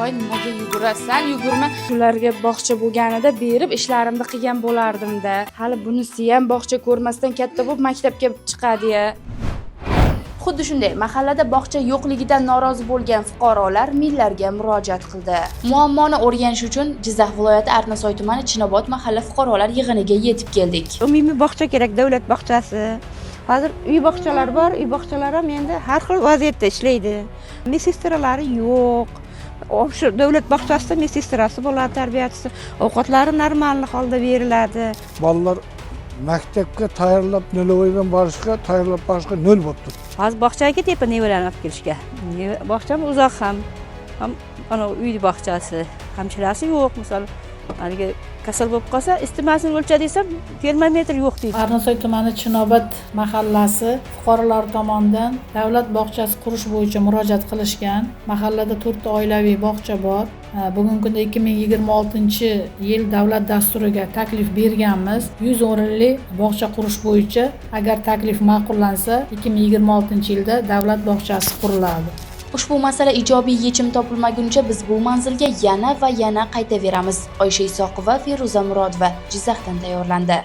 Voy, nimaga yugurasan? Yugurma. Ularga bog'cha bo'lganida berib ishlarimni qilgan bo'lardimda. Hali bunisi ham bog'cha ko'rmasdan katta bo'lib maktabga chiqadi ya. Xuddi shunday mahallada bog'cha yo'qligidan norozi bo'lgan fuqarolar millarga murojaat qildi. Muammoni o'rganish uchun Jizzax viloyati Arnasoy tumani Chinobod mahalla fuqarolar yig'iniga yetib keldik. Umumiy bog'cha kerak, davlat bog'chasi. Hozir uy bog'chalar bor, uy bog'chalar ham endi har xil vaziyatda ishlaydi. Medsestralari yo'q. Shu davlat bog'chasida medsestrasi bo'ladi, tarbiyachisi, ovqatlari normal holda beriladi. Bolalar maktabga tayyorlab, нулевой dan borishga, tayyorlab borishga nol bo'lib turibdi. Hozir bog'chaga ketyapman nevarani olib kelishga. Bog'cham uzoq ham ana uy bog'chasi, hamshirasi yo'q. Misol, haligi kasal bo'lib qolsa, isitmasini o'lcha desam, termometr yo'q deydi. Arnasoy tumani Chinobod mahallasi fuqarolari tomonidan davlat bog'chasi qurish bo'yicha murojaat qilishgan. Mahallada to'rtta oilaviy bog'cha bor. Bugungi kunda 2026-yil davlat dasturiga taklif berganmiz, 100 o'rinli bog'cha qurish bo'yicha. Agar taklif ma'qullansa, 2026-yilda davlat bog'chasi quriladi. Ushbu masala ijobiy yechim topilmaguncha biz bu manzilga yana va yana qaytaveramiz. Oysha Isoqova, Feruza Murodova, Jizzaxdan tayyorlandi.